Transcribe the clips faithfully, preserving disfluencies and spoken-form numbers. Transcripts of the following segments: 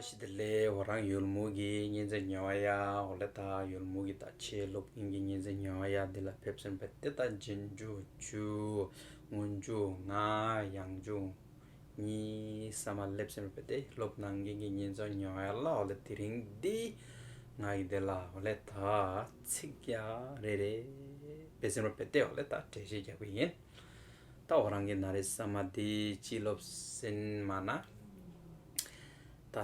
བཀྲ་ཤིས་བདེ་ལེགས། འོ་རང་ཡུལ་མུ་གི་ཉིན་མཚན་ཉོ་ཡ། འོ་ལེ་ད་ཡུལ་མུ་གི་ད་ཆེ་ལོབ་ཉིན་གི་ཉིན་མཚན་ཉོ་ཡ་འདི་ལ་ཕེབས་སེན་པ་ཏེ་ད་རྗེས་འཇུག་ཅུ་སྔོན་འཇུག་ལྔ་ཡང་འཇུག་གཉིས་ས་མ་ལེབ་སེན་པ་ཏེ་ལོབ་ནང་གི་གི་ཉིན་མཚན་ཉོ་ཡ་ལ། འོ་ལེ་དེ་རིང་འདི་ང་གི་འདི་ལ་འོ་ལེ་ད་ཚིག་ཡ་རེ་རེ་ཕེབས་སེན་པ་ཏེ་འོ་ལེ་ད་འགྲེལ་བཤད་རྒྱག་གི་ཡིན། ད་འོ་རང་གི་ན་རེ་ས་མ་འདི་ཅི་ལོབ་སེན་མ་ན། ད་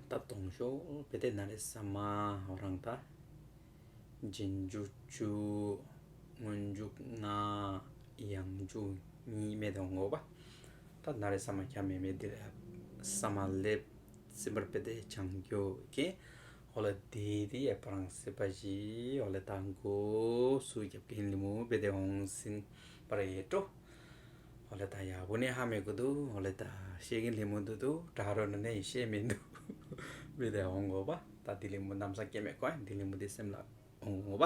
ད་དོང་ཤོ་པེ་ཏེ་ན་རེ་ས་མ་འོ་རང་ད་རྗེས་འཇུག་ཅུ་སྔོན་འཇུག་ལྔ་ཡང་འཇུག་གཉིས་མེད་དེ་འོང་གོ་པ། ད་ན་རེ་ས་མ་ཁྱ་མེད་མེད་འདི་ལ་ས་མ་ལེབ་སེན་པ་ཏེ་ཆང་ཀྱོ་ཀེ་འོ་ལེ་འདི་འདི་ཨེ་པ་རང་སེ་པ་ཞི་འོ་ལེ་ད་གོ་སུ་རྒྱབ་ཀེན་ལི་མུ་པེ་ཏེ་འོང་སེན་པ་རེ་ཡེ་ཏོ། འོ་ལེ་ད་ཡ་བུ་ནི་ཧ་མེ་གུ་དུ། འོ་ལེ་ད་ཤེ་གི་ལི་མུ་དུ་དུ་དྲ་རོ་ན་ནེ་ཤེ་མེ་དུ་མེ་དེ་འོང་གོ་པ། ད་དི་ལི་མུ་ནམ་ས་ཀེ་མེ་ཀོ་དི་ལི་མུ་དི་སེམས་ལ་འོང་གོ་པ།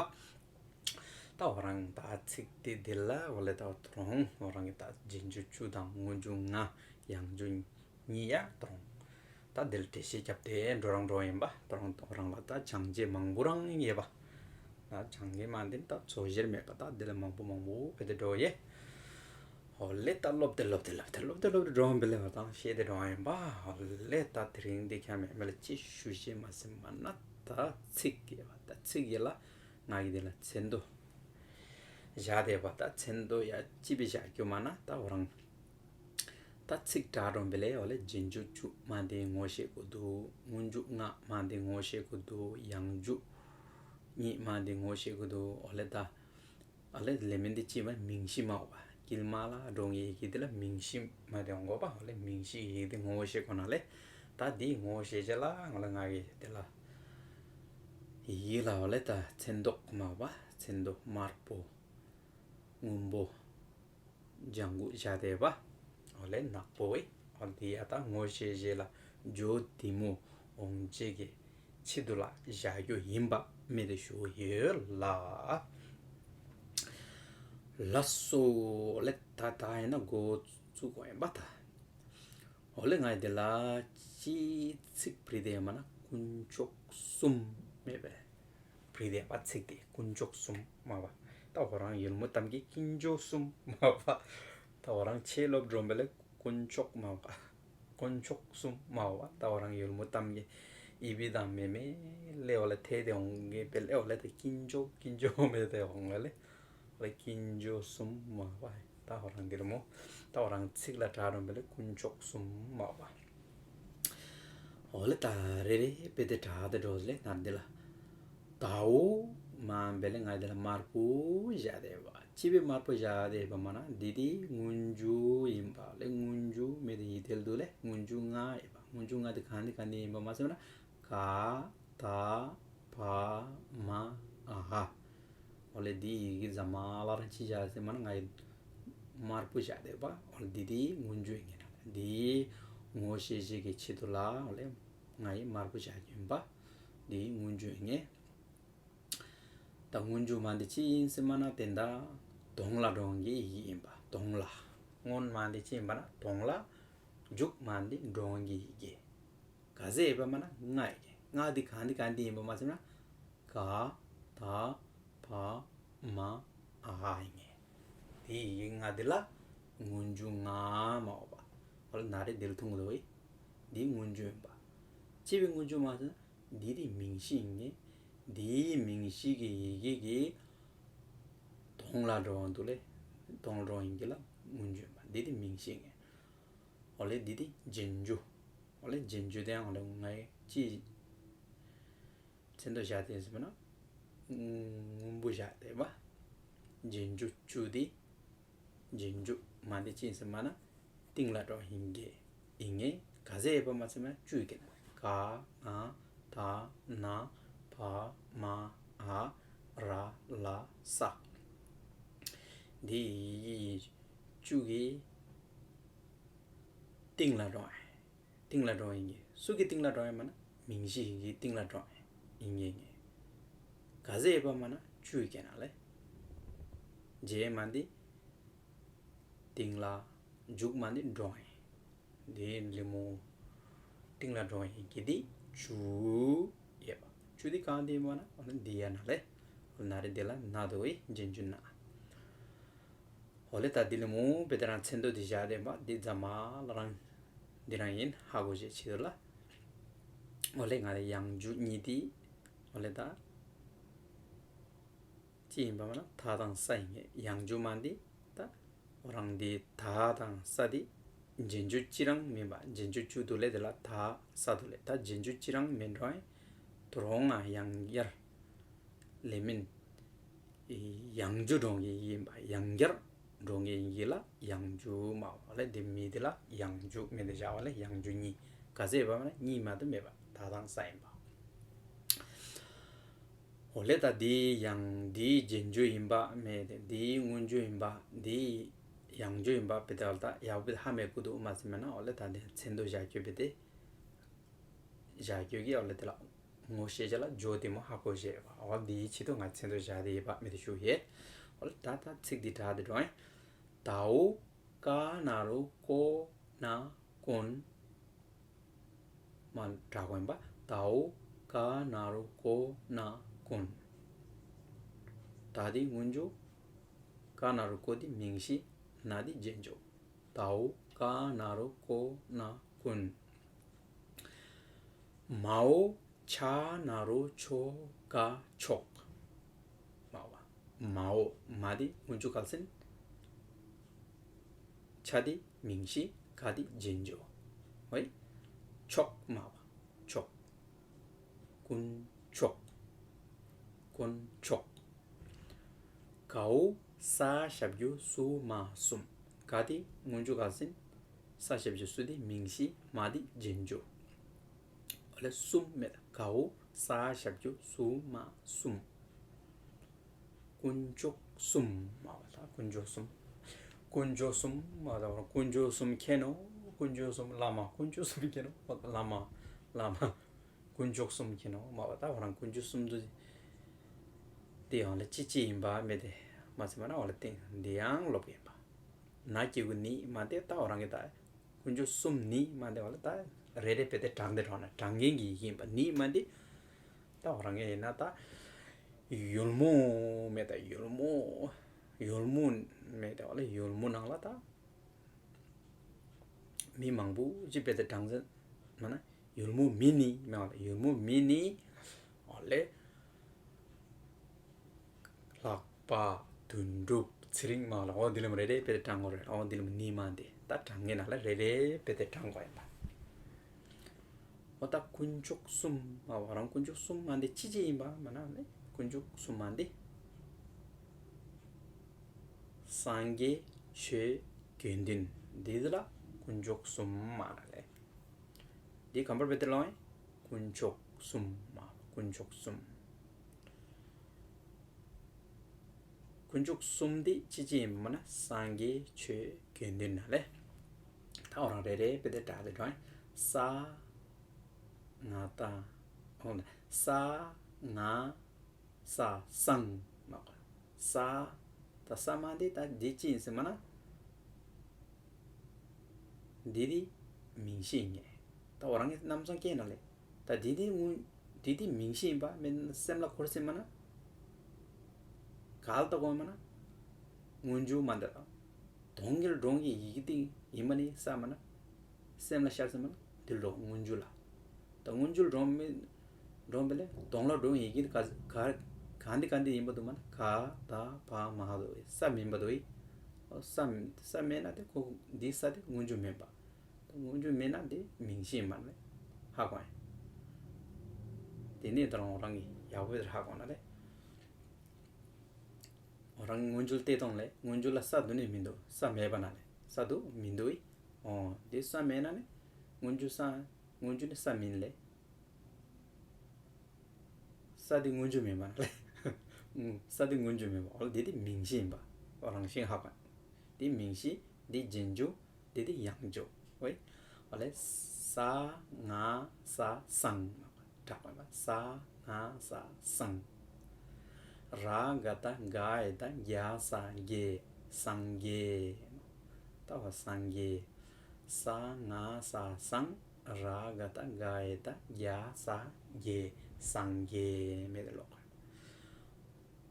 ད་འོ་རང་ད་ཚིག་དེ་དེ་ལ་འོ་ལེ་ད་འོ་ཏོ་རོང་འོ་རང་གི་ད་རྗེས་འཇུག་ཅུ་དང་སྔོན་འཇུག་ལྔ་ཡང་འཇུག་གཉིས་ཡ་ཏོ་རོང་། ད་དེ་ལ་འགྲེལ་བཤད་རྒྱབ་སྟེ་འགྲོ་རང་འགྲོ་ཡིན་པ། ད་རང་ད་རང་ལ་ད་སྦྱང་བྱ་མང་པོ་རང་ཡོད་པ། ད་སྦྱང་བྱ་མང་དེ་ད་ཚོ་ཞེར་མེད་པ། ད་དེ་ལ་མང་པོ་མང་པོ་ཕེ་ཏེ་འགྲོ་ཡེ། འོ་ལེ་ད་ལོབ་སྟེ་ལོབ་སྟེ་ལོབ་སྟེ་ལོབ་སྟེ་ལོབ་སྟེ་འགྲོ་བ་ལེ་བ་ད་ཤེས་ཏེ་འགྲོ་ཡིན་པ། འོ་ལེ་ད་དེ་རིང་འདི་ཁྱ་མེད་མེད་ལ་ཅི་ཞུ་ཤེས་མ་སེམས་མ་ན་ད་ཚིག་ཡོད་པ། ད་ཚིག་ཡོད་ལ་ང་གི་དེ་ལ་ཚན་དོ་བཞག་དེ་བ། ད་ཚན་དོ་ཡ་ཅི་བི་བཞག་རྒྱུ་མ་ན་ད་འོ་རང་ད་ཚིག་དྲ་རོང་པེ་ལེ་འོ་ལེ་རྗེས་འཇུག་ཅུ་མ་དེ་ངོ་ཤེས་གོ་དུ། སྔོན་འཇུག་ལྔ་མ་དེ་ངོ་ཤེས་གོ་དུ། ཡང་འཇུག་གཉིས་མ་དེ་ངོ་ཤེས་གོ་དུ། འོ་ལེ་ད་འོ་ལེ་ལེ་མིན་དེ་ཅི་མ་མིང་གཞི་མ་འོ་པ། དཀྱིལ་མ་ལ་འགྲོ་ངེ་གི་དེ་ལ་མིང་གཞི་མ་དེ་འོང་གོ་པ། འོ་ལེ་མིང་གཞི་ཡི་དེ་ངོ་ཤེས་གོ་ན་ལེ། ད་དེ་ངོ་ཤེས་བྱ་ལ་འོ་ལེ་ང་གི་དེ་ལ་ཡི་ལ་འོ་ལེ་ད་ཚན་དོ་མ་འོ་པ། ཚན་དོ་དམར་པོ་སྔོན་པོ་ལྗང་གུ་བཞག་དེ་བ། འོ་ལེ་ནག་པོ་ཨེ། འོ་དེ་ཡ་ད་ངོ་ཤེས་བྱ་ལ་འཇོ་དེ་མོ་འོང་བྱེད་ཀྱི་ཆེད་དུ་ལ་བཞག་རྒྱུ་ཡིན་པ་མེ་དེ་ཞུ་ཡོད་ལ། ལགས་སོ། འོ་ལེ་ད་ད་ཡིན་ན་འགོ་བཙུགས་དགོས་ཡིན་པ་ད། འོ་ལེ་ང་ཡི་དེ་ལ་ཅི་ཚིག་བྲིས་དེ་མ་ན་དཀོན་མཆོག་གསུམ་མེད་པས། བྲིས་དེ་བ་ཚིག་དེ་དཀོན་མཆོག་གསུམ་མ་བ། ད་འོ་རང་ཡུལ་མུ་གཏམ་གྱི་དཀོན་མཆོག་གསུམ་མ་བ། ད་འོ་རང་ཆེ་ལོབ་འགྲོ་བེ་ལེ་དཀོན་མཆོག་མ་བ། དཀོན་མཆོག་གསུམ་མ་བ། ད་འོ་རང་ཡུལ་མུ་གཏམ་གྱི་ཨི་བི་དང་མེ་མེ་ལེ་འོ་ལེ་ཐེ་དེ་འོང་གི་བེ་ལེ་འོ་ལེ་ད་དཀོན་མཆོག་དཀོན་མཆོག་མེ་དེ་འོང་ལེ། ལེ་དཀོན་མཆོག་གསུམ་མ་བ། ད་འོ་རང་འདི་ལ་མོ། ད་འོ་རང་ཚིག་ལ་དྲ་རོང་བེ་ལེ་དཀོན་མཆོག་གསུམ་མ་བ། འོ་ལེ་ད་རེ་རེ་བེ་དེ་དྲ་དེ་འགྲོ་ལེ་ན་འདི་ལ། ད་འོ་མ་བེ་ལེ་ང་འདི་ལ་དམར་པོ་བཞག་དེ་བ། ཅི་བེ་དམར་པོ་བཞག་དེ་བ་མ་ན་འདི་དེ་སྔོན་འཇུག་ཡིན་པ་ལེ། སྔོན་འཇུག་མེ་དེ་ཡི་དེལ་དུ་ལེ་སྔོན་འཇུག་ལྔ་ཡིན་པ། སྔོན་འཇུག་ལྔ་དེ་གང་དེ་གང་དེ་ཡིན་པ་མ་སེམས་ན་ག་ད་བ་མ་འ་འ། འོ་ལེ་འདི་ཡི་གེ་ཟ་མ་ལ་རང་ཅི་བཞག་ཟེར་མ་ན་ང་ཡི་དམར་པོ་བཞག་དེ་བ། འོ་ལེ་འདི་དེ་སྔོན་འཇུག་ཡིན་ངེ་ན་འདི་ངོ་ཤེས་བྱེད་ཀྱི་ཆེད་དུ་ལ་འོ་ལེ་ང་ཡི་དམར་པོ་བཞག་རྒྱུ་ཡིན་པ། འདི་སྔོན་འཇུག་ཡིན་ངེ། ད་སྔོན་འཇུག་མ་འདི་ཅི་ཡིན་ཟེར་མ་ན་དེ་འདྲ་དོང་ལ་འགྲོ་འོང་གི་ཡི་གེ་ཡིན་པ། དོང་ལ་སྔོན་མ་འདི་ཅི་ཡིན་པ་ན་དོང་ལ། མཇུག་མ་འདི་འགྲོ་འོང་གི་ཡི་གེ། ག་ཟེ་ཡོད་པ་མ་ན་ལྔ་ཡི་གེ། ལྔ་འདི་གང་འདི་གང་འདི་ཡིན་པ་མ་ཟེར་ན་ག་ད་བ་མ་འ་འ་ཡིན་ངེ། དེ་ཡི་གེ་ལྔ་འདི་ལ་སྔོན་འཇུག་ལྔ་མ་འོ་པ། འོ་ལེ་ན་རེ་འདི་ལ་ཐུང་གི་འདུག་ཨེ། འདི་སྔོན་འཇུག་ཡིན་པ། ཅི་བེ་སྔོན་འཇུག་མ་ཟེར་ན་འདི་དེ་མིང་གཞི་ཡིན་ངེ། འདི་མིང་གཞི་གི་ཡི་གེ་གི་དོང་ལ་འགྲོ་འོང་དུ་ལེ། དོང་ལ་འགྲོ་ཡིན་གྱི་ལ་སྔོན་འཇུག་ཡིན་པ། འདི་དེ་མིང་གཞི་ཡིན་ངེ། འོ་ལེ་འདི་དེ་རྗེས་འཇུག། འོ་ལེ་རྗེས་འཇུག་དེ་ཡང་འོ་ལེ་ང་ཡི་ཅི་ཚན་དོ་བཞག་དེ་ཟེར་མ་ན་སྔོན་པོ་བཞག་དེ་བ། རྗེས་འཇུག་བཅུ་དེ་རྗེས་འཇུག་མ་འདི་ཅི་ཡིན་ཟེར་མ་ན་ ཏིང་ལ་འགྲོ་ཡིན་གྱི། ཡིན་གྱི། ག་ཟེར་ཡོད་པ་མ་ཚད་མ་བཅུ་ཡི་གེ་ན། ག་ང་ད་ན་བ་མ་འ་ར་ལ་ས། འདི་བཅུ་གི་ཏིང་ལ་འགྲོ་ཡིན། ཏིང་ལ་འགྲོ་ཡིན་གྱི། སུ་གི་ཏིང་ལ་འགྲོ་ཡིན་མ་ན་མིང་གཞི་གི་ཏིང་ལ་འགྲོ་ཡིན་གྱི། ག་ཟེར་ཡོད་པ་མ་ན་བཅུ་ཡི་གེ་ན་ལེ། རྗེས་མ་འདི་ཏིང་ལ་འཇུག་མ་འདི་འགྲོ་ཡིན། འདི་ལི་མོ་ཏིང་ལ་འགྲོ་ཡིན་གྱི་འདི་བཅུ་ཡོད་པ། བཅུ་འདི་གང་འདི་མ་ན་འོ་ན་འདི་ཡ་ན་ལེ། འོ་ན་རེ་འདི་ལ་ན་དོ་ཡི་རྗེས་འཇུག་ན། འོ་ལེ་ད་འདི་ལི་མོ་བེ་ད་རང་ཚན་དོ་འདི་བཞག་དེ་བ་འདི་ཛ་མ་ལ་རང་འདི་རང་ཡིན་ཧ་གོ་ཞེས་ཆེ་དོ་ལ། འོ་ལེ་ང་ལེ་ཡང་འཇུག་གཉིས་འདི་འོ་ལེ་ད་ཅི་ཡིན་པ་མ་ན་ད་དང་ས་ཡིན་གྱི། ཡང་འཇུག་མ་འདི་ད་འོ་རང་འདི་ད་དང་ས་འདི་རྗེས་འཇུག་ཅི་རང་མིན་པ། རྗེས་འཇུག་བཅུ་དུ་ལེ་དེ་ལ་ད་ས་དུ་ལེ། ད་རྗེས་འཇུག་ཅི་རང་མིན་འགྲོ་ཡིན། དོ་རུང་ང་ཡང་ཡར་ལེ་མིན། ཡང་འཇུག་འགྲོ་གི་ཡིན་པ། ཡང་ཡར་འགྲོ་གི་ཡིན་གྱི་ལ་ཡང་འཇུག་མ་བ་ལེ། འདི་མི་འདི་ལ་ཡང་འཇུག་མི་འདི་བཞག་པ་ལེ། ཡང་འཇུག་གཉིས། ག་ཟེར་བ་ན་གཉིས་མ་དུ་མེད་པ་ད་དང་ས་ཡིན་པ། འོ་ལེ་ད་འདི་ཡང་འདི་རྗེས་འཇུག་ཡིན་པ་མེད་དེ། འདི་སྔོན་འཇུག་ཡིན་པ། འདི་ཡང་འཇུག་ཡིན་པ་བེ་ད་ལ་ད་ཡག་པོ་ཧ་མེད་ཀུ་དུ་མ་ཚིམ་མེད་ན། འོ་ལེ་ད་འདི་ཚན་དོ་བཞག་རྒྱུ་བེ་དེ། བཞག་རྒྱུ་གི་འོ་ལེ་དེ་ལ་ངོ་ཤེས་བྱ་ལ་འཇོ་དེ་མོ་ཧ་གོ་ཞེས་པ། འོ་འདིའི་ཆེད་དུ་ང་ཚན་དོ་བཞག་དེ་ཡིན་པ་མི་དེ་ཞུ་ཡེ། འོ་ལེ་ད་ད་ཚིག་འདི་དྲག་དེ་འགྲོ་ཡིན། ད་འོ་ཀ་ན་རོ་ཀོ་ན་ཀུན། མ་དྲག་གོ་ཡིན་པ། ད་འོ་ཀ་ན་རོ་ཀོ་ན་ཀུན། ད་འདི་སྔོན་འཇུག་ཀ་ན་རོ་ཀོ་འདི་མིང་གཞི། ན་འདི་རྗེས་འཇུག་ད་འོ་ཀ་ན་རོ་ཀོ་ན་ཀུན། མ་འོ་ཆ་ན་རོ་ཆོ་ག་ཆོག་མ་བ། མ་འོ་མ་འདི་སྔོན་འཇུག་གལ་སྲིད། ཆ་འདི་མིང་གཞི། ག་འདི་རྗེས་འཇུག་འོ་ཡི། ཆོག་མ་བ། ཆོག་དཀོན་མཆོག་དཀོན་མཆོག་གའོ་ས་ཞབས་ཀྱུ་སུ་མ་གསུམ། ག་འདི་སྔོན་འཇུག་གལ་སྲིད། ས་ཞབས་ཀྱུ་སུ་འདི་མིང་གཞི། མ་འདི་རྗེས་འཇུག་འོ་ལེ་གསུམ་མེད། གའོ་ས་ཞབས་ཀྱུ་སུ་མ་གསུམ། དཀོན་མཆོག་གསུམ་མ་བ་ད། དཀོན་མཆོག་གསུམ། དཀོན་མཆོག་གསུམ་མ་ད། དཀོན་མཆོག་གསུམ་མཁྱེན་ནོ། དཀོན་མཆོག་གསུམ་བླ་མ། དཀོན་མཆོག་གསུམ་མཁྱེན་ནོ་བླ་མ། བླ་མ། དཀོན་མཆོག་གསུམ་མཁྱེན་ནོ་མ་བ་ད། འོ་རང་དཀོན་མཆོག་གསུམ་དུ་དེ་ཡང་ལ་ཅི་ཅི་ཡིན་པ་མེད་དེ་མ་ཚད་མ་ན་འོ་ལ་སྟེང་འདི་ཡང་ལོབ་ཡིན་པ། ན་སྐྱེ་དགུ་ནི་མ་དེ་ད་འོ་རང་གི་ད་དཀོན་མཆོག་གསུམ་ནི་མ་དེ་འོ་ལ་ད་རེ་རེ་བེ་དེ་དྲངས་ཏེ་འགྲོ་ན་དྲངས་མཁན་གྱི་ཡིན་པ། ནི་མ་དེ་ད་འོ་རང་གི་ཡིན་ན་ད་ཡུལ་མོ་མེད་ད། ཡུལ་མོ་ཡུལ་མོ་མེད་ད་འོ་ལ་ཡུལ་མོ་ནང་ལ་ད་མི་མང་པོ་ཅིག་བེ་དེ་དྲངས་ཟེར་མ་ན་ཡུལ་མོ་མི་ནི་མེད་འོ་ལ་ཡུལ་མོ་མི་ནི་འོ་ལེ། ལྷག་པ་དོན་གྲུབ་ཚེ་རིང་མ་ལ་འོ་འདི་ལམ་རེ་རེ་བེ་དྲངས་དགོས་རེད། འོ་འདི་ལམ་ནི་མ་འདི་ད་དྲངས་ངེ་ན་ལ་རེ་རེ་བེ་དྲངས་དགོས་ཡིན་པ། འོ་ད་དཀོན་མཆོག་གསུམ་མ་བ་རང་དཀོན་མཆོག་གསུམ་མ་འདི་ཅི་ཅི་ཡིན་པ་མ་ན་ནི་དཀོན་མཆོག་གསུམ་མ་འདི་སངས་རྒྱས་ཆོས་དགེ་འདུན་འདི་ལ་དཀོན་མཆོག་གསུམ་མ་ལ་ལེ། འདི་གམ་པར་བེ་དེ་ལོ་ཡིན། དཀོན་མཆོག་གསུམ་མ་དཀོན་མཆོག་གསུམ། དཀོན་མཆོག་གསུམ་འདི་ཅི་ཅི་ཡིན་པ་མ་ན་སངས་རྒྱས་ཆོས་དགེ་འདུན་ན་ལེ། ད་འོ་རང་རེ་རེ་བེ་དེ་དྲངས་ཏེ་འགྲོ་ཡིན། ས་ང་ད་འོ་ན་ས་ང་ས་སང་མ་གོ་ས། ད་ས་མ་འདི་ད་འདི་ཅི་ཡིན་ཟེར་མ་ན། འདི་འདི་མིང་གཞི་ཡིན་ངེ། ད་འོ་རང་གི་རྣམ་གཞག་སྐྱེས་ན་ལེ། ད་འདི་འདི་སྔོན་འདི་འདི་མིང་གཞི་ཡིན་པ་མེད་ན་སེམས་ལ་འཁོར་ཟེར་མ་ན། གལ་ཏེ་གོ་མ་ན། སྔོན་འཇུག་མ་འདི་དང་། དོན་གྱི་སྒྲོམ་གྱི་ཡི་གེ་འདི་ཡིན་མ་ནི་ས་མ་ན། སེམས་ལ་ཤར་ཟེར་མ་ན་འདི་ལོ་སྔོན་འཇུག་ལ། ད་སྔོན་འཇུག་སྒྲོམ་མེད། སྒྲོམ་པ་ལས་དོན་ལ་སྒྲོམ་ཡི་གེ་ག་ག་ག་འདི་ག་འདི་ཡིན་པ་འདུག་མ་ན། ག་ད་བ་མ་ཧ་འདུག་ས་མིན་པ་འདུག་ཡི། ས་ས་མེད་ན་དེ་ཁོ་འདི་ས་དེ་སྔོན་འཇུག་མིན་པ། ད་སྔོན་འཇུག་མེད་ན་དེ་མིང་གཞི་ཡིན་པ་ལས་ཧ་གོ་ཡིན། དེ་ནས་ད་རང་རང་གི་ཡག་པོ་དེར་ཧ་གོ་ན་ལས། རང་སྔོན་འཇུག་བལྟས་སྟངས་ལས་སྔོན་འཇུག་ལ་ས་འདུག་ནི་མི་འདུག་ས་མེད་པ་ན་ལས་ས་འདུག་མི་འདུག་ཡི། འོ་དེ་ས་མེན་ན་ནི་སྔོན་འཇུག་ས། སྔོན་འཇུག་ནི་ས་མིན་ལེ། ས་དེ་སྔོན་འཇུག་མེན་པ་ན་ལེ། ས་དེ་སྔོན་འཇུག་མེན་པ། འོ་དེ་དེ་མིང་གཞི་ཨིན་པ། འོ་རང་བཞིན་ཧ་གོ། དེ་མིང་གཞི། དེ་རྗེས་འཇུག། དེ་དེ་ཡང་འཇུག། འོ་ཨེ། འོ་ལེ། ས་ང་ས་སང་། དྲག་པ་ས་ང་ས་སང་། ར་ག་བཏགས་རྒ་ཡ་བཏགས་རྒྱ་ས་རྒྱས། སངས་རྒྱས། ད་འོ་སངས་རྒྱས། ས་ང་ས་སང་། ར་ག་བཏགས་རྒ་ཡ་བཏགས་རྒྱ་ས་རྒྱས། སངས་རྒྱས་མེ་དེ་ལོག།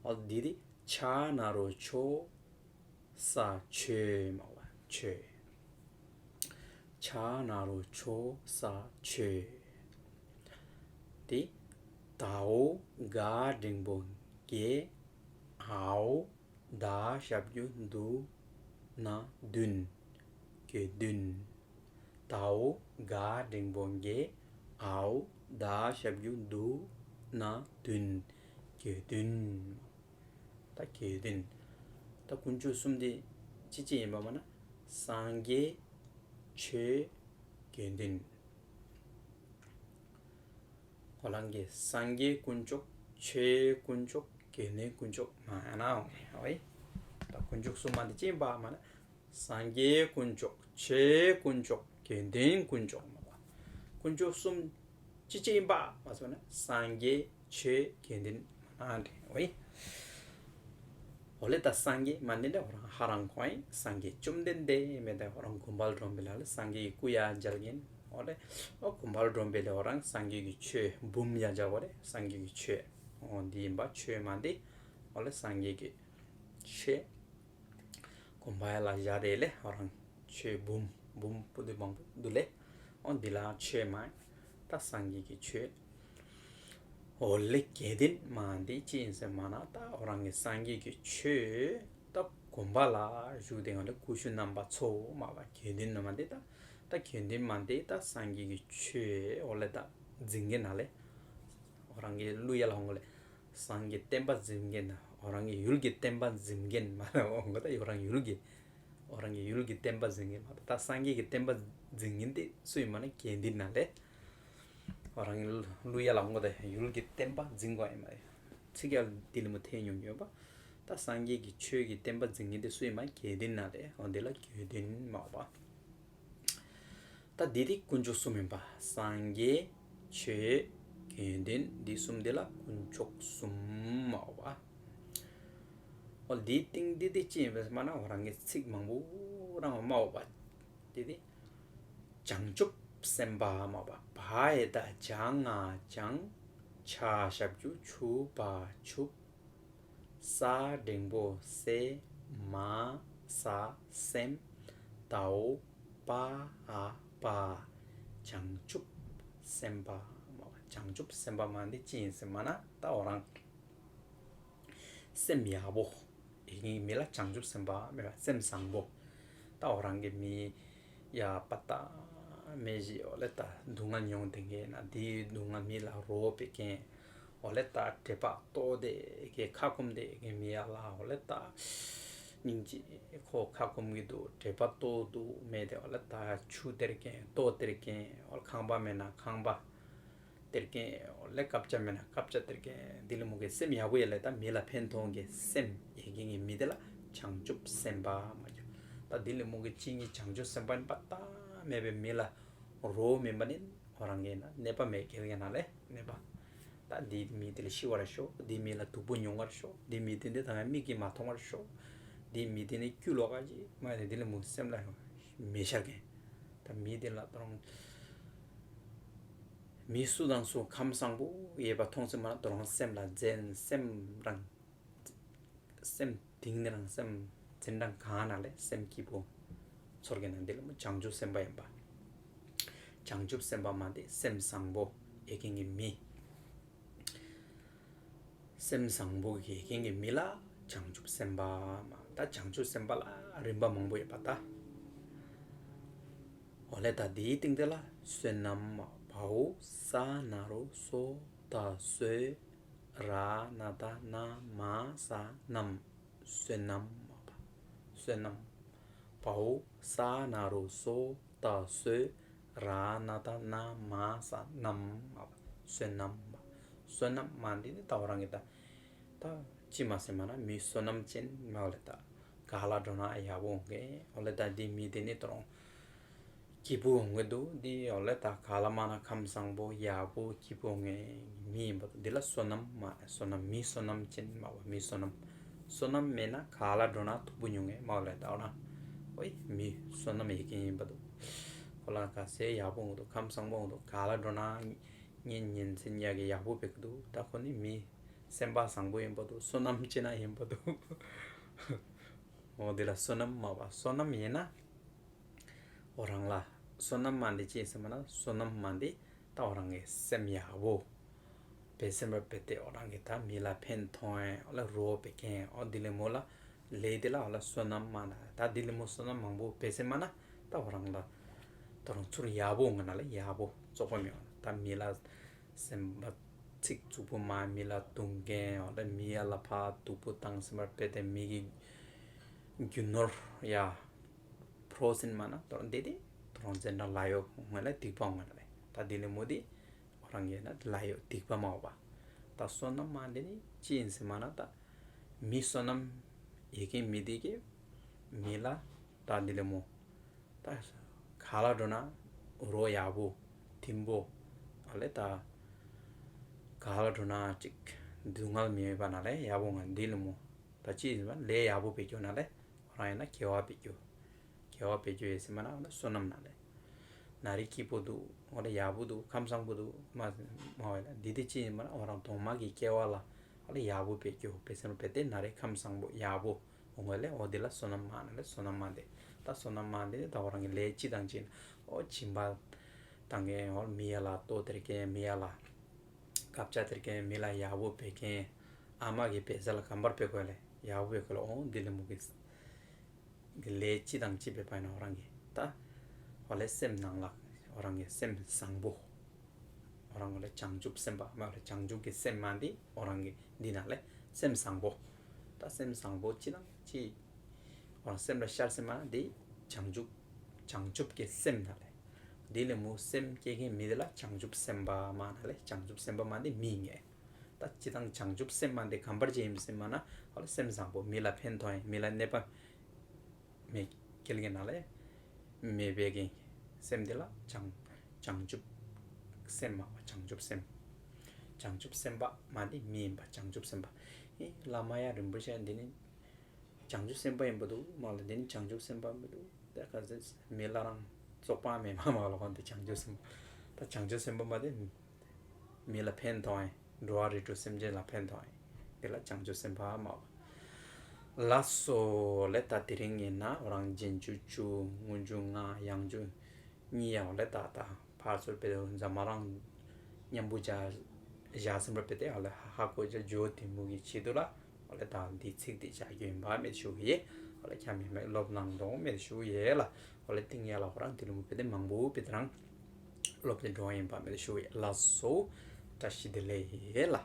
འོ་དེ་དེ་ཆ་ན་རོ་ཆོ། ས་ཆོས་མ་བ་ཆོས། ཆ་ན་རོ་ཆོ་ས་ཆོས། དེ་དའོ་ག་འགྲེང་བུ་གེ། འའོ་ད་ཞབས་ཀྱུ་དུ་ན་དུན། གྱོད་དུན། དའོ་ག་འགྲེང་བུ་གེ། འའོ་ད་ཞབས་ཀྱུ་དུ་ན་དུན། གྱོད་དུན། ད་གྱོད་དུན། ད་དཀོན་མཆོག་གསུམ་དེ་ཅི་ཅི་ཨིན་པ་མ་ན། སངས་རྒྱས། ཆོས། དགེ་འདུན། ཁོ་རང་གི་སངས་རྒྱས་དཀོན་མཆོག། ཆོས་དཀོན་མཆོག། དགེ་འདུན་དཀོན་མཆོག་མ་ཡང་ན་འོང་ངེ་ཨོ་ཨེ། ད་དཀོན་མཆོག་གསུམ་མ་འདི་ཅི་ཨིན་པ་མ་ན། སངས་རྒྱས་དཀོན་མཆོག། ཆོས་དཀོན་མཆོག། དགེ་འདུན་དཀོན་མཆོག་མ་པ། དཀོན་མཆོག་གསུམ་ཅི་ཅི་ཨིན་པ་མ་སོ་ན་སངས་རྒྱས་ཆོས་དགེ་འདུན་མ་ན་འདི་ཨོ་ཨེ། འོ་ལེ་ད་སངས་རྒྱས་མ་འདི་འདི་ཁོ་རང་ཧ་རང་ཁོང་ཨེ་སངས་རྒྱས་བཅོམ་ལྡན་འདས་མེ་ད་ཁོ་རང་དགོན་པ་ལ་འགྲོ་བའི་ལ་ལ་སངས་རྒྱས་ཀྱི་སྐུ་ཡ་མཇལ་གིན། འོ་ལེ་འོ་དགོན་པ་ལ་འགྲོ་བའི་ལ་ཁོ་རང་སངས་རྒྱས་ཀྱི་ཆོས་འབུམ་ཡ་མཇལ་གོ་ལེ། སངས་རྒྱས་ཀྱི་ཆོས་འོ་འདི་ཨིན་པ་ཆོས་མ་འདི། འོ་ལེ་སངས་རྒྱས་ཀྱི་ཆོས་དགོན་པ་ཡ་ལ་བཞག་རེ་ལེ་ཁོ་རང་ཆོས་འབུམ་འབུམ་པོ་འདི་མང་པོ་འདུག་ལེ། འོ་འདི་ལ་ཆོས་མ་ད་སངས་རྒྱས་ཀྱི་ཆོས། འོ་ལེ་དགེ་འདུན་མ་འདི་ཅི་ཨིན་ཟེར་མ་ན་ད་ཁོ་རང་གི་སངས་རྒྱས་ཀྱི་ཆོས་ད་དགོན་པ་ལ་བཞུགས་ཏེ་ང་ལེ་སྐུ་གཞོན་རྣམ་པ་ཚོ་མ་པ་དགེ་འདུན་མ་འདི་ད་ད་དགེ་འདུན་མ་འདི་ད་སངས་རྒྱས་ཀྱི་ཆོས་འོ་ལེ་ད་འཛིན་གྱིན་ན་ལེ། ཁོ་རང་གི་ལུ་ཡ་ལ་འོང་གོ་ལེ། སངས་རྒྱས་བསྟན་པ་འཛིན་གྱིན་ན་ཁོ་རང་གི་ཡུལ་གྱི་བསྟན་པ་འཛིན་གྱིན་མ་ལེ་འོང་གོ་ད་ཁོ་རང་ཡུལ་གྱི་ཁོ་རང་གི་ཡུལ་གྱི་བསྟན་པ་འཛིན་གྱིན་མ་ད་ད་སངས་རྒྱས་ཀྱི་བསྟན་པ་འཛིན་གྱིན་འདི་སུ་ཨིན་མ་ན་དགེ་འདུན་ན་ལེ། ཁོ་རང་གི་ལུ་ཡ་ལ་འོང་གོ་ད་ཡུལ་གྱི་བསྟན་པ་འཛིན་གོ་ཨིན་མ་ལེ། ཚིག་ཡ་འདི་ལེ་མོ་ཐེ་ཉུང་ཉུང་པ། ད་སངས་རྒྱས་ཀྱི་ཆོས་ཀྱི་བསྟན་པ་འཛིན་གྱིན་འདི་སུ་ཨིན་མ་དགེ་འདུན་ན་ལེ་འོ་འདི་ལ་དགེ་འདུན་མ་པ། ད་འདི་དེ་དཀོན་མཆོག་གསུམ་ཨིན་པ། སངས་རྒྱས་ཆོས་དགེ་འདུན་འདི་གསུམ་འདི་ལ་དཀོན་མཆོག་གསུམ་མ་པ། འོ་འདི་སྟེང་འདི་དེ་ཅི་ཨིན་པས་མ་ན་ཁོ་རང་གི་ཚིག་མང་པོ་རང་མ་པ། འདི་དེ་བྱང་ཆུབ་སེམས་དཔའ་མ་པ། བ་ཡ་བཏགས་བྱ་ང་བྱང་། ཆ་ཞབས་ཀྱུ་ཆུ་བ་ཆུབ། ས་འགྲེང་བུ་སེ། མ་ས་སེམས། ད་འོ་པ་འ་པ། བྱང་ཆུབ་སེམས་དཔའ་མ་པ། བྱང་ཆུབ་སེམས་དཔའ་མ་འདི་ཅི་ཨིན་ཟེར་མ་ན་ད་ཁོ་རང་སེམས་ཡག་པོ། ཨེ་ཀྱིན་མི་ལ་བྱང་ཆུབ་སེམས་དཔའ་མེ་པ་སེམས་བཟང་པོ། ད་ཁོ་རང་གི་མི་ཡ་པ་ད་མེ་ཞི་འོ་ལེ་ད་སྡུག་བསྔལ་མྱོང་སྡོད་མཁན་ན་འདི་སྡུག་བསྔལ་མི་ལ་རོགས་པའི་མཁན། འོ་ལེ་ད་དྲེག་པ་ལྟོགས་ཏེ་གི་ཁ་སྐོམ་སྡོད་མཁན་མི་ཡ་ལ་འོ་ལེ་ད་སྙིང་རྗེ་ཁོ་ཁ་སྐོམ་གྱི་འདུག་དྲེག་པ་ལྟོགས་འདུག་མེ་དེ་འོ་ལེ་ད་ཆུ་སྟེར་མཁན་ལྟོ་སྟེར་མཁན་འོ་ལེ་ཁང་པ་མེད་ན་ཁང་པ་སྟེར་མཁན་འོ་ལེ་སྐབས་ཆ་མེད་ན་སྐབས་ཆ་སྟེར་མཁན་འདི་ལེ་མོ་གི་སེམས་ཡག་པོ་ཡ་ལེ་ད་མི་ལ་ཕན་ཐོགས་མཁན་སེམས་ཡ་ཨེ་ཀྱིན་མི་དེ་ལ་བྱང་ཆུབ་སེམས་དཔའ་མ་ཀྱོ། ད་འདི་ལེ་མོ་གི་ཅི་ཨིན་བྱང་ཆུབ་སེམས་དཔའ་ཨིན་པ་ད་མེ་པའི་མི་ལ་རོགས་མེན་པ་ནི་ཁོ་རང་གི་ན་ནད་པ་མེ་ཁེལ་གྱིན་ན་ལེ་ནད་པ། ད་འདི་མི་དེ་ལེ་ཤི་བར་ཤོག་འདི་མི་ལ་སྡུག་པོ་མྱོང་བར་ཤོག་འདི་མི་དེ་འདི་ད་ང་མིག་གིས་མ་མཐོང་བར་ཤོག་འདི་མི་དེ་ནི་སྐྱུ་ལོག་ག་ཅི་མ་དེ་འདི་ལེ་མོ་སེམས་ལ་མེ་ཤར་མཁན། ད་མི་དེ་ལ་ད་རུང་མི་སུ་དང་སུ་ཁམས་བཟང་པོ་ཡོད་པ་མཐོང་ཙམ་མ་ན་ད་རུང་སེམས་ལ་འཛིན་སེམས་རང་སེམས་གཏིང་ནས་རང་སེམས་འཛིན་སྟངས་གང་ན་ལེ་སེམས་སྐྱིད་པོ་ཚོར་གྱིན་ན་འདི་ལེ་མོ་བྱང་ཆུབ་སེམས་དཔའ་ཨིན་པ། བྱང་ཆུབ་སེམས་དཔའ་མ་འདི་སེམས་བཟང་པོ་ཡ་ཨེ་ཀྱིན་མི། སེམས་བཟང་པོ་ཡ་ཨེ་ཀྱིན་མི་ལ་བྱང་ཆུབ་སེམས་དཔའ་མ་ད་བྱང་ཆུབ་སེམས་དཔའ་ལ་རིམ་པ་མང་པོ་ཡོད་པ་ད། འོ་ལེ་ད་འདིའི་སྟེང་དེ་ལ་བསོད་ནམས་མ་བའོ་ས་ན་རོ་སོ་ད་སོས། ར་ན་ད་ན་མ་ས་རྣམས། བསོད་ནམས་མ་པ། བསོད་ནམས། བའོ་ས་ན་རོ་སོ་ཏ་སོ་ར་ན་ཏ་ན་མ་ས་ནམ། བསོད་ནམས། བསོད་ནམས་མ་འདི་ནི་ཏ་འོ་རང་གི་ཏ་ཏ་ཅི་མ་སེ་མ་ན་མི་བསོད་ནམས་ཅན་མ་འོ་ལེ་ཏ་ག་ལ་འགྲོ་ན་ཡག་པོ་འོང་གེ། འོ་ལེ་ཏ་འདི་མི་འདི་ནི་ཏོ་རང་སྐྱིད་པོ་འོང་གི་འདུག། འདི་འོ་ལེ་ཏ་ག་ལ་མ་ན་ཁམས་བཟང་པོ་ཡག་པོ་སྐྱིད་པོ་འོང་གེ་མི་ཡིན་པ་འདི་ལ་བསོད་ནམས་མ་ན་བསོད་ནམས་མི་བསོད་ནམས་ཅན་མ་བ་མི་བསོད་ནམས། བསོད་ནམས་མེད་ན་ག་ལ་འགྲོ་ན་སྡུག་པོ་མྱོང་གེ་མ་འོ་ལེ་ཏ་འོ་ན་ཨོའི་མི་བསོད་ནམས་ཡེ་མཁན་ཡིན་པ་འདུག། ཁོ་ལ་ག་ཚད་ཡག་པོ་འོང་འདུག། ཁམས་བཟང་པོ་འོང་འདུག། ག་ལ་འགྲོ་ན་ཉིན་ཉིན་མཚན་ཡག་གི་ཡག་པོ་ཕེབས་ཀྱི་འདུག། ཏ་ཁོ་ནི་མི་སེམས་པ་བཟང་པོ་ཡིན་པ་འདུག། བསོད་ནམས་ཅན་ན་ཡིན་པ་འདུག། འོ་འདི་ལ་བསོད་ནམས་མ་བ་བསོད་ནམས་ཡིན་ན་འོ་རང་ལ་བསོད་ནམས་མ་འདི་ཅི་ཡིན་སེ་མ་ན་བསོད་ནམས་མ་འདི་ཏ་འོ་རང་གི་སེམས་ཡག་པོ་བེ་སེམས་པ་བེ་ཏེ་འོ་རང་གི་ཏ་མི་ལ་ཕན་ཐོགས་འོ་ལེ་རོགས་ཕེབས་མཁན་འོ་འདི་ལེ་མོ་ལ་ལེ་འདི་ལ་འོ་ལེ་བསོད་ནམས་མ་ན། ཏ་འདི་ལེ་མོ་བསོད་ནམས་མང་པོ་བེ་སེ་མ་ན་ཏ་འོ་རང་ལ་ཏ་རང་ཚུར་ཡག་པོ་འོང་ན་ལེ་ཡག་པོ་ཙོགས་པ་མེད་འོ་ན་ཏ་མི་ལ་སེམས་པ་ཚིག་རྩུབ་པོ་མ་མི་ལ་རྡུང་མཁན་འོ་ལེ་མི་ཡ་ལ་ཕ་སྡུག་པོ་བཏང་སེམས་པ་བེ་ཏེ་མི་གི་རྒྱུ་ནོར་ཡ་ཕྲོགས་སེ་མ་ན་ཏ་འདི་འདི་ཏ་རང་ཚེ་འདྲ་ལ་ཡོག་འོང་ལེ་སྡིག་པ་འོང་ལེ། ཏ་འདི་ལེ་མོ་འདི་འོ་རང་གི་ན་ལ་ཡོག་སྡིག་པ་མ་འོ་བ། ཏ་བསོད་ནམས་མ་འདི་ནི་ཅི་ཡིན་སེ་མ་ན་ཏ་མི་བསོད་ནམས་ཡེ་མཁན་མི་འདི་གི་མི་ལ་ཏ་འདི་ལེ་མོ་ཏ་ག་ལ་འགྲོ་ན་རོགས་ཡག་པོ་ཐིམ་པོ་འོ་ལེ་ཏ་ག་ལ་འགྲོ་ན་ཅིག་སྡུག་བསྔལ་མི་ཡོང་བ་ན་ལེ་ཡག་པོ་འོང་འདི་ལེ་མོ། ཏ་ཅི་ཡིན་སེ་མ་ན་ལེ་ཡག་པོ་ཕེབས་ཀྱོག་ན་ལེ་འོ་རང་ཡིན་ན་དགེ་བ་ཕེབས་ཀྱོག། དགེ་བ་ཕེབས་ཀྱོག་ཡིན་སེ་མ་ན་འོ་ན་བསོད་ནམས་ན་ལེ་ན་རེ་སྐྱིད་པོ་འདུག། འོ་ལེ་ཡག་པོ་འདུག། ཁམས་བཟང་པོ་འདུག་མ་མ་འོ་ལེ་འདི་འདི་ཅི་ཡིན་སེ་མ་ན་འོ་རང་གདོང་མ་གི་སྐྱེ་བ་ལ་འོ་ལེ་ཡག་པོ་ཕེབས་ཀྱོག་བེ་སེམས་པ་བེ་ཏེ་ན་རེ་ཁམས་བཟང་པོ་ཡག་པོ་འོང་ལེ། འོ་འདི་ལ་བསོད་ནམས་མ་ན་ལེ་བསོད་ནམས་མ་འདི་ཏ་བསོད་ནམས་མ་འདི་ཏ་འོ་རང་གི་ལེ་ཅི་དང་ཅི་ན་འོ་སྦྱིན་པ་བཏང་མཁན་འོ་མི་ཡ་ལ་ལྟོ་སྟེར་མཁན་མི་ཡ་ལ་སྐབས་ཆ་སྟེར་མཁན་མི་ལ་ཡག་པོ་ཕེབས་མཁན་ཨ་མ་གི་བེ་ས་ལ་གམ་པར་ཕེབས་གོ་ལེ་ཡག་པོ་ཕེབས་གོ་ལེ། འོ་འདི་ལེ་མོ་གི་གི་ལེ་ཅི་དང་ཅི་ཕེབས་པ་ཡིན་ན་འོ་རང་གི་ཏ་འོ་ལེ་སེམས་ནང་ལ་འོ་རང་གི་སེམས་བཟང་པོ་འོ་རང་འོ་ལེ་བྱང་ཆུབ་སེམས་དཔའ་མ་འོ་ལེ་བྱང་ཆུབ་ཀྱི་སེམས་མ་འདི་འོ་རང་གི་འདི་ན་ལེ་སེམས་བཟང་པོ། ཏ་སེམས་བཟང་པོ་ཅི་དང་ཅི་འོ་རང་སེམས་ལ་ཤར་སེ་མ་ན་འདི་བྱང་ཆུབ་བྱང་ཆུབ་ཀྱི་སེམས་ན་ལེ། འདི་ལེ་མོ་སེམས་སྐྱེ་མཁན་མི་འདི་ལ་བྱང་ཆུབ་སེམས་དཔའ་མ་ན་ལེ་བྱང་ཆུབ་སེམས་དཔའ་མ་འདི་མི་ངེ། ཏ་ཅི་དང་བྱང་ཆུབ་སེམས་མ་འདི་གམ་པར་ཅི་ཡིན་སེ་མ་ན་འོ་ལེ་སེམས་བཟང་པོ་མི་ལ་ཕན་ཐོགས་མཁན་མི་ལ་གནོད་པ་མེད་མཁན་གྱི་ན་ལེ་མེད་པའི་གི་སེམས་འདི་ལ་བྱང་བྱང་ཆུབ་སེམས་མ་བ་བྱང་ཆུབ་སེམས། བྱང་ཆུབ་སེམས་དཔའ་མ་འདི་མི་ཡིན་པ་བྱང་ཆུབ་སེམས་དཔའ། ཨི་བླ་མ་ཡ་རིན་པོ་ཆེ་འདི་ནི་བྱང་ཆུབ་སེམས་དཔའ་ཡིན་པ་འདུག་མ་ལ་འདི་ནི་བྱང་ཆུབ་སེམས་དཔའ་མི་འདུག། ཏ་ག་ཟེར་མི་ལ་རང་བཙོག་པ་མེད་མ་མ་ལ་ཁོང་འདི་བྱང་ཆུབ་སེམས་དཔའ། ཏ་བྱང་ཆུབ་སེམས་དཔའ་མ་འདི་མི་ལ་ཕན་ཐོགས་ཨིན། འགྲོ་བ་རིགས་དྲུག་སེམས་ཅན་ལ་ཕན་ཐོགས་ཨིན། དེ་ལ་བྱང་ཆུབ་སེམས་དཔའ་སྨོ། ལགས་སོ་ལེ། ད་དེ་རིང་ཨིན་ན་ཨོ་རང་རྗེས་འཇུག་བཅུ་སྔོན་འཇུག་ལྔ་ཡང་འཇུག་གཉིས་ཡོད་ལེ། ད་ད་ཕར་ཚུར་དཔེ་འཛམ་མ་རང་མཉམ་པོ་བཞག་བཞག་སེམས་པ་དཔེ་དེ་ཨ་ལེ་ཧ་གོ་བྱ་འཇོག་དེ་མོ་གི་ཆེད་དུ་ལ་ཨ་ལེ་ད་འདི་ཚིག་འདི་བྱ་རྒྱུ་ཨིན་པ་མེད་ཞུ་གི་ཡེ། ཨ་ལེ་ཁྱམ་མེ་མེ་ལོབ་གནང་དོ་མེད་ཞུ་ཡེ་ལ། ཨ་ལེ་ཏིང་ཡ་ལ་ཁོ་རང་དེ་ལུ་མོ་དཔེ་དེ་མང་པོ་དཔེ་དེ་རང་ལོབ་དེ་འགྲོ་ཨིན་པ་མེད་ཞུ་ཡེ། ལགས་སོ། བཀྲ་ཤིས་བདེ་ལེགས་ལ།